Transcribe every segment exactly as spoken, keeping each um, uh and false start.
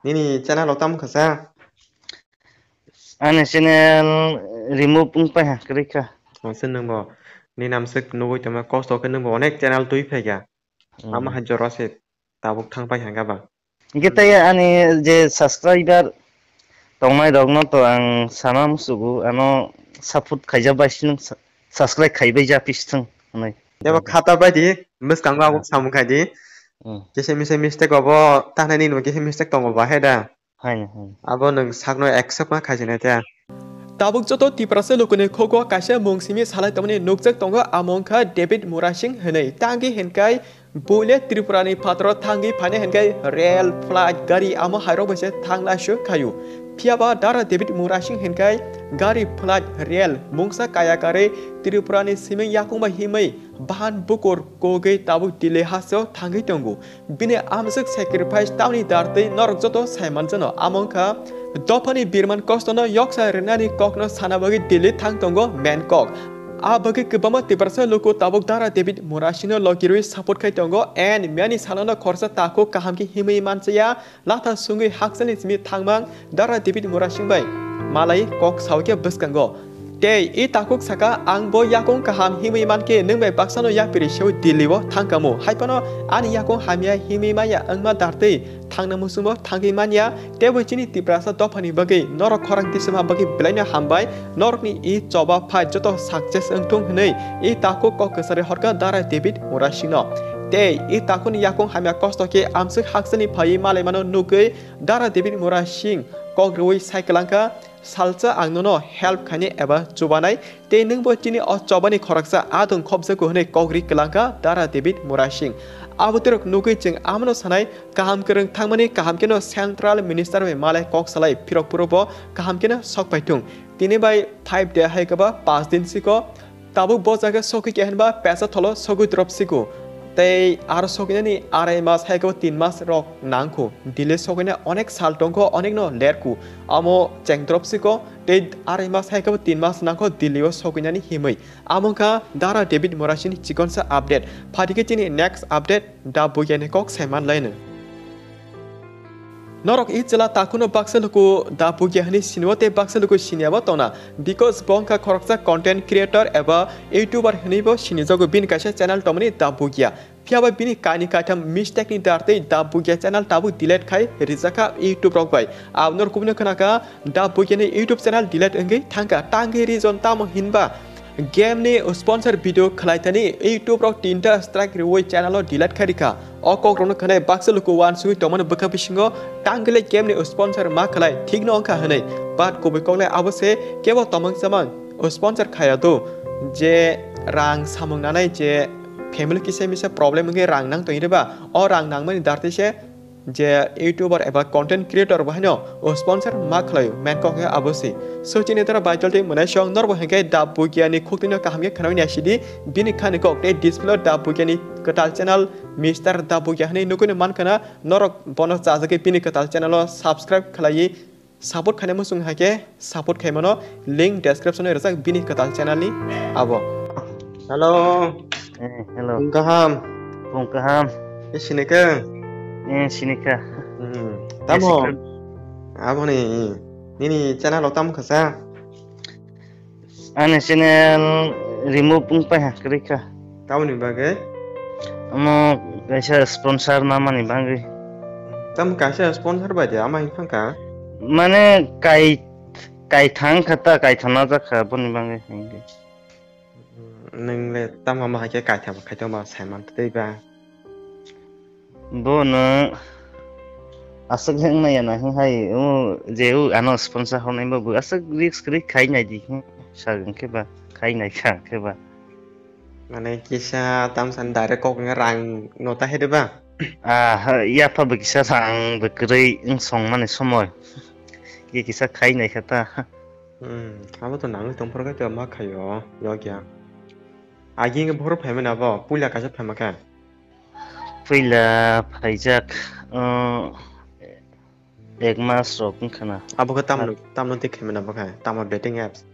Nini channel o tamo kha sa? Ani channel remove wng pai ha, kwrwi kha. Nongse nwngbo nini namswk nugwi tongma kosto khe nwngbo onek channel twi phaikha. Hmm. Ama hai jora se tabuk thang pai hangka ba. Hingke tei ani je subscriber tongnai rokno to ang sama musugo, ano support khaijak bai sini sa-, subscribe khaibai ja pisithwng hwnwi. Tebo khata bai di, bwskango abo samung khai di. Hmm. Kisa misa mistake obo, tanai nini kisa mistake tongo ba he da. Haino, haino. Abo nwng sakno accept ma khaijinai ta. Tabuk joto Tiprasa lukuni khugo kaisa mung simi salai tongmani nukjak tongo, amo wngkha David Murasing hwnwi. Tangwi hinkai buile Tripurani phataro thangwi phainai hinkai rail, flight, gari amo hairok bai se thangna su khaio. Phiyaba Dara David Murasing hinkai gari, flight, rail mungsa kaya karwi Tripurani siming yakung bai himwi bahan bukur kogwi tabuk Delhi hasteo thangwi tongo. Bini amswk sacrifice tamni dartwi norok joto sai manjano, amo wngkha dophani birman kostono yoksa rwnani kokno sana bagwi Delhi thang tongo main kok. A bagwi kwbangma Tiprasa luku tabuk Dara David Murasingno logirwi support khai tongo and miyani salano khoroksa takhuk kaham khe himwi manchaya, latha sungwi hakchalni simi thangmang Dara David Murasing bai malai kok sawi khe bwskango. Tei i takhuk saka, "Ang bo yakung kaham himwi mankhe nwng bai baksano yapiri sewi Delhi o thangkamo. Haiphano ani yakung hamya himwi maya wngma dartwi thangna muchungbo thangwi manya, teibo chini Tiprasa dophani bagwi norok khorang tisima bagwi belaino hambai, norokni i choba phai joto success wngthung," hwnwi i takhuk kok kwcharwi horkha Dara David Murasingno. Tei i takhukni yakung hamya kosto khe amswk hakchalni phaiwi malaimano nugwi Dara David Murasing kok rwui sai kwlangkha, "Salsa ang nono help khainai eba chubanai, tei nwngbo chini o chobani khoroksa adong khopjago," hwnwi kok ri kwlangkha Dara David Murasing. Abo twerok nugwi chwng amano sanai, kaham kwrwng thangmani kaham kheno Central Minister bai malai kok salai phirok phuru bo kaham kheno sok paithung. Tini bai five day hai khe ba paanch din siko, tabuk bo jaga sogwi khe hinba pesa tholo sogwi drop siko. Tei aro sogwinani arai mas hai khe bo tin mas rok nangkho. Delhi sogwina onek sal tongkho, onekno lerkho. Amo cheng drop siko, tei arai mas hai khe bo tin mas nangkho Delhi o sogwinani himwi. Amo wngkha Dara David Murasing ni chikonsa update. Phaidi khe chini next update da bugiani kok saiman laino. Norok i chwla takhuno baksa luku da bugia hwnwi sinio tei baksa luku siniya bo tongna, because bo wngkha khoroksa content creator eba YouTuber hwnwi bo sinijago, bini kaisa channel tongmani da bugia. Phiyaba bini kainwi kaitham mistake ni dartwi da bugia channel tabuk delete khai rijak kha YouTube rok bai. Abo norok kubui no khna kha da bugia ni YouTube channel delete wngwi thangkha, tangwi reason tamo hinba game ni sponsor video khwlai thani YouTube rok tinta strike rwui channel o delete khai rikha. O kok rokno khwnai baksa luku uansugwi tongmani bwkha bisingo tangwi le game ni sponsor ma khwlai thikno wngkha hwnwi. But kubui kok le abo se kebo tomang chamang sponsor khaya do, je rang samung nanai, je family kisa misa problem wngwi rang nang tongwi rwba, o rang nangmani dartwi se je YouTuber eba content creator bo haino o sponsor ma khlaio, main kok khe abo se. So chini dara bai jolti mwnai song norbo hwnkhe da bugia ni khukti no kaham khe khnawi nai sidi, bini khani kok tei display o da bugia ni kwtal channel Mister Da Bugia hwnwi nugwi no man khna, norok bono chajagwi bini kwtal channel o subscribe khlaiwi support khaina muchung hai khe support khaimano, link description o rijak bini kwtal channel ni abo. Hello. Eh, hello. Phung kaham. Phung kaham. E sinikha. Eh, sinikha. Hmm. Tamo. Aboni nini channel o tamo khasa? Ani channel remove wng pai ha, kwrwi kha. Tamoni bagwi? Omo kaisa sponsor ma mani bagwi. Tamo kaisa sponsor bai de, ama hinphang kha? Mane kai, kaithang kha ta, kaitham na jak kha, boni bagwi. Nwng le tamo ma hai khe kaitham khaito ma saiman tei ba? Bono aswk wng nai ya na hwn hai, o je o ano sponsor hornai bo bo aswk risk ri khai nai di hwn sa hwn khe ba khai nai kha hwn khe ba. Mane kisa tamsa ni direct kok wng rang no ta hai de ba? Ah, ha, ya pha bo kisa rang bo kwrwi wng song mani somoi. Ki kisa khai nai kha ta. Hmm, abo to nangwi tong phuru khe to ma khaio, yokya. Agi wngkhe bohrok phaimani abo, puila kaisa phaima khe? Puila phaijak, uh, ek mas rok wngkha na. Abo khe tamno, tamno twi khaimani abo khe, tamo dating apps?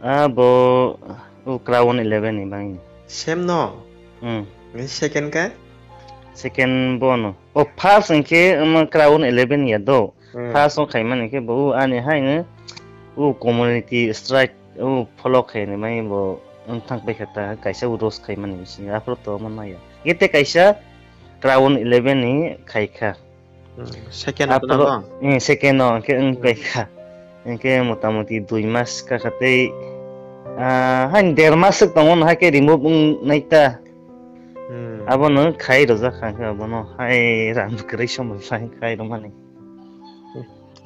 Abo, o Crown eleven ni bangni. Same no? Hmm. Ni second khe? Second bono. O first hwnkhe omo Crown eleven ya do. Hmm. First o khaimani khe bo ani haino o community strike o follow khaini mai bo wng thang paikha ta kaisa o roast khaimani bisingo aphuru to omo naya. Kete kaisa Crown eleven ni khaikha. Hmm, second o Aphuru, tongma? Hmm, second o hwnkhe wng Hmm. paikha. Hwnkhe motamoti dui mas kakha tei, ah, hain der mas swk tongo no haikhe remove wng naita. Hmm. Abono khai rwjak kha hwnkhe abono hai rang kwrwi somoi phai khai rwmani.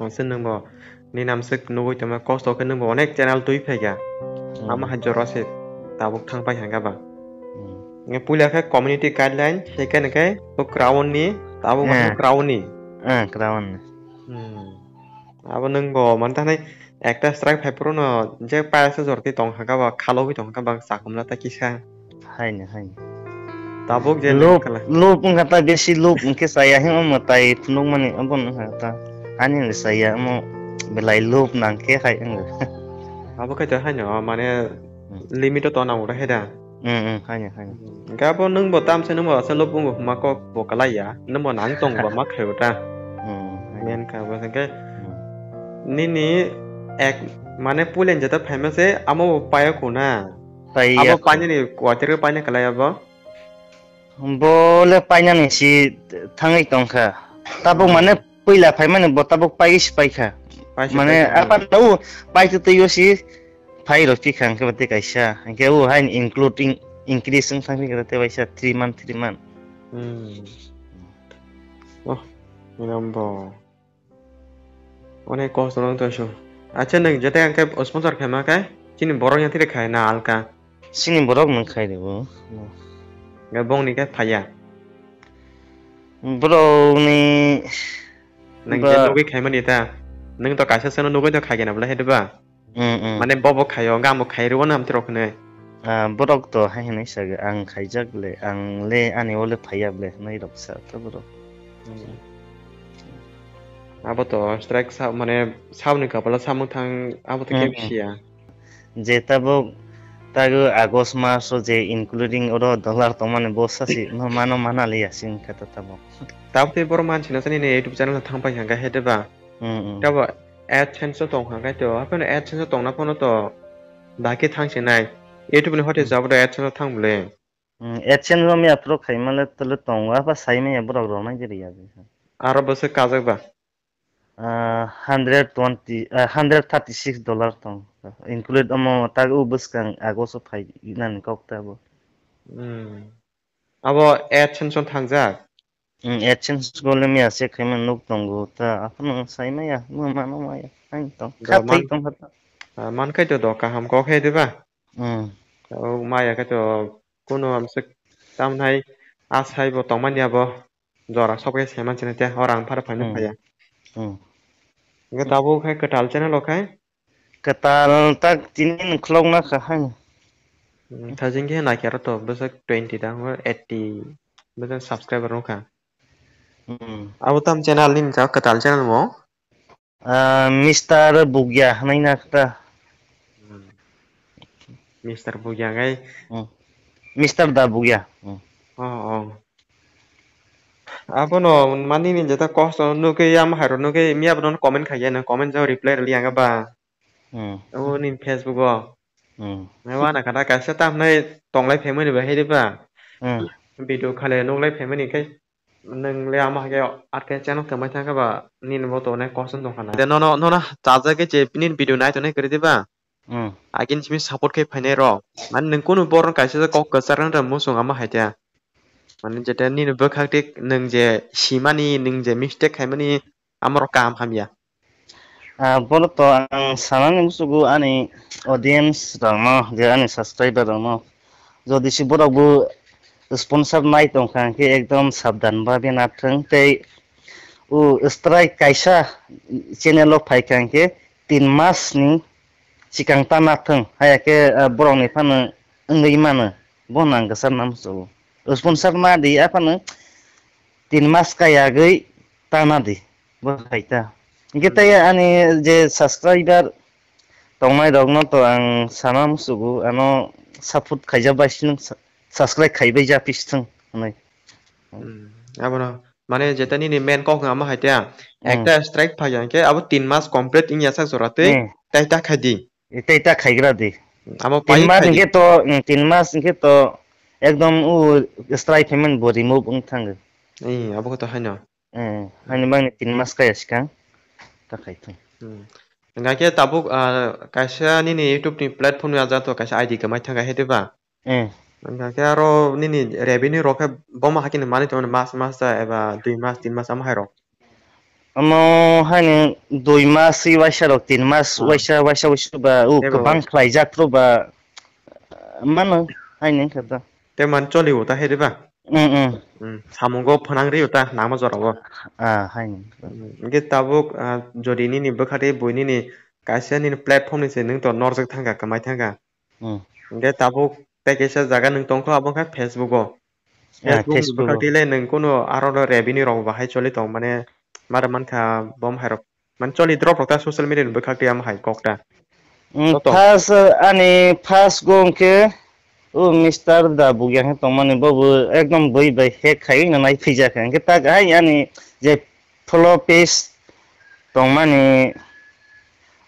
Aswk nwngbo nini amswk nugui tongma kosto khe nwngbo onek channel twi phaikha. Hmm. Ama hai jora se tabuk thang paikha hwnkhe ba. Hmm. Nge puila khe community guideline, second khe bo Crown ni, tabuk ma khe Eh. Crown ni. Eh, Crown ni. Hmm. Abo nwng bo mani thani ekta strike phai phuru no je paisa jor twi tong kha ba, khalogwi tong kha ba, chakhumla ta kisa. Haini, haini. Tabuk je Lob, nang khala. Lob wngkha ta besi lob wngkhe chaya hino mwtai phunukmani abo wngkha ta. Ani ni chaya omo belai lob nangkhe hai wngkha. Abo khe to haino mane Hmm. limit o tona ura hai da. Hmm, hmm, haino, haino. Hwnkhe abo nwng bo tamse nwng bo asa lobungo hwnma kok bo kalai ya. Nwng bo nang tong bo ma khaio ta. Hmm, haino. Men kha bo hwnkhe Hmm. nini ek mane pulen jeta phaima se amo bo paio kuna. Pai Abo ya. painani kuatir paina kalai abo. Bo le painani si thangwi tongkha. Tabuk Hmm. mane puila phaimani bo tabuk paigwi si paikha. Paisa Mane paikha. apa tau pai tu twi si phai rw phi kha hwnkhe bo tei kaisa. Hwnkhe o hain including increase wng thang phi kha tei waisa three month, three month. Hmm. Oh, miram bo. Onek kosto nang toisu. Acha nwng jete ang khe sponsor khaima khe chini borok yang tiri khai na alka. Chini borok nwng khai rw. Ga bong ni khe phaya. Borok ni Nwng je ba- nugui khaimani ta. Nwng to kaisa sano nugui to khaigena bwle hai diba? Mm, mm. Mane bobo khaio, gamo khai rwo nam tirok hwnwi. Ah, borok to hai hwnwi sago, "Ang khaijak le, ang le ani o le phaiya ble," hwnwi rok sa to borok. Mm. Abo to strike sa, mane saboni kapala samung thang, abo to Mm, kebo mm. siya. Je tabuk tago August maso je including oro dollar tongmani bo sasi no mano mana liya sing kata tabuk. Tabuk tei borok mansi no sani ne YouTube channel thang pai hangka hete ba. Mm, mm. Tabo AdSense o tong hangka to, haphano AdSense o tongna phano to daki thang se nai. YouTube ni hote Mm. jabo do AdSense o thang bole. Mm, AdSense o miya pro khaima le tole tongo, apa sai maya borok rok nai jeri ya. Aro bo se kajak ba. Ah, hundred twenty, ah, hundred thirty six dollar tong. Include omo tag o bwskang ago so phai nani kok ta bo. Hmm. Abo AdSense on thangjak? Hmm, AdSense go le miya se khaima nuk tongo ta. Aphano sai maya, mo mano maya. Ai tong. Do Kha thai man-, tong kha ta. Ah, man khai to do kaham kok he diba? Hmm. O maya khai to kuno amsik tam nai asai bo tongmani abo. Jora sok khe saiman sini te, o rang phar phaino Hmm. phaiya. Hmm. Hingke tabuk khai kwtal channel o khai? Kwtal tak tini nung khulok na kha hai. Hmm, thajing khe naikhe aro to bwswk twenty da, eighty bwswk subscriber wngkha. Hmm. Abo tam channel ni wngkha kwtal channel mo? Ah, Mister Bugya hwnwi na kha. Hmm. Mister Bugya ngai. Hmm. Mister Da Bugya. Hmm. Oh, oh. Abono mani ni jeta kosto nugwi ya maharo nugwi miya bono comment khaiya na comment jao reply rwli ang ba. Hmm. Abo ni Facebook o. Hmm. Nai wana kada kaisa tam nai tonglai phaimani bahai de ba. Hmm. Video khale nuklai phaimani kai. Nwng le ama hai khe art khe channel kwmai thang khe ba nini bo to onek kosom tong khana. De nono, nono chajak khe je nini video nai tongnai kwrwi de ba? Hmm. Agin simi support khe phainai rok. Mane nwng kunu borok kaisa kok kwchar wng tong musung ama hai khe. Mane jeta nini bwkhak tik nwng je simani, nwng je mistake khaimani, amorok kaham hamya. Ah, bono to ang sanani musugo ani audience rokno, je ani subscriber rokno. Jodi si borok bo sponsor nai tongkha hwnkhe ekdom sabdan ba bena thwng tei o strike kaisa channel o phaikha hwnkhe tin mas ni sikang ta na thwng. Haya khe, ah, borok ni phano wngwi mano. Bono ang kwchar na musugo. Sponsor ma di aphano tin mas kayagwi tana di. Bo hai ta. Hingke tei ani je subscriber tongnai rokno to ang sana musugo, ano support khaijak bai sino sa-, subscribe khaibai ja pisthwng hwnwi. Hmm. Abono, mane, jeta nini main kok wngma hai ta. Hmm. Ekta strike phai ya, hwnkhe abo tin mas complete wngya sak jora twi, Hmm. tai ta khai di. Tei ta khaigra di. Amo Tin pai mas khai di. Hwnkhe to, hmm, tin mas hwnkhe to ekdom u strike payment bo remove wng thango. Ee, abo khe to haino. Hmm, haino bangni tin mas kaya swkang ta khai thung. Hmm. Hwnkhe tabuk, ah, kaisa nini YouTube ni platform ni ajat to kaisa I D kwmai thangkha hai diba? Eh. Hwnkhe aro nini revenue rok khe bomo hakhe ni manwi tongmani mas mas da eba dui mas tin mas amo hai rok? Omo haino dui mas wi waisa rok, tin mas Ah. waisa, waisa, waisa ba, o Ebo. kwbang khlaijak phuru ba, mano haino wngkha da. Tei man choli o ta hai diba? Mm, mm. Mm, samungo phwnang rio ta nangma jora o. Ah, haino. Mm, hwnkhe tabuk, ah, jodi nini bwkha tei bui nini kaisa nini platform ni se nwng to norjak thangkha, kwmai thangkha. Hmm. Hwnkhe tabuk tei kaisa jaga nwng tongkha, abo wngkha Facebook o. Ah, Facebook ni Facebook o. Bwkhak twi le nwng kunu aro no revenue rok bahai choli tong, mane mara mankha bom hai rok. Mane choli drop rok ta social media ni bwkhak twi amo hai kok ta. Hmm, Joto. First, uh, ani first go hwnkhe o Mister Da Bugya khe tongmani, bobo ekdom bui bai hack khai no nai phijak khe. Hwnkhe tak hai ani je follow page tongmani,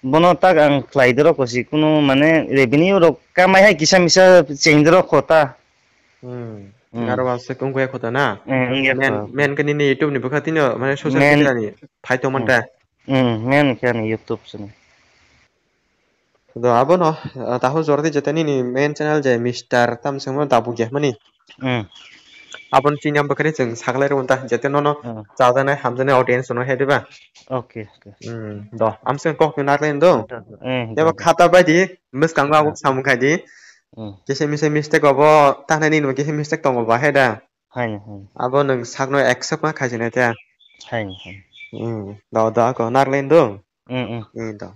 bono tak ang khlai dorok kosi, kunu mane revenue rok kamai hai kisa misa cheng dorok kho ta. Hmm. Hmm. Aro ba se kung khe kho ta na. Eh, wngya Men, kho. Men khe nini YouTube ni bwkha tino mane social Men media ni phai tong man Hmm. ta. Hmm, men khe ani YouTube channel. Do abono, ah, tahu jordi jete nini main channel je Mister tam sengmo dabu ge mani. Hmm. Abon chini am bakari jeng saklai rw ta jete nono Hmm. chajanai hamjanai audience no he diba. Okay, okay. Hmm, do, am seng kok ni narlen do. Hmm, Deba do, do. Khata bai di, mis kang ba Hmm. samung khai di. Hmm. Kese mise mistake obo, tanai nini kese mistake tongo ba he da. Hai, hai. Abo nwng sakno accept ma khai jene te. Hai, hai. Hmm, do, do, ako narlen do. Hmm, hmm. Hmm, do.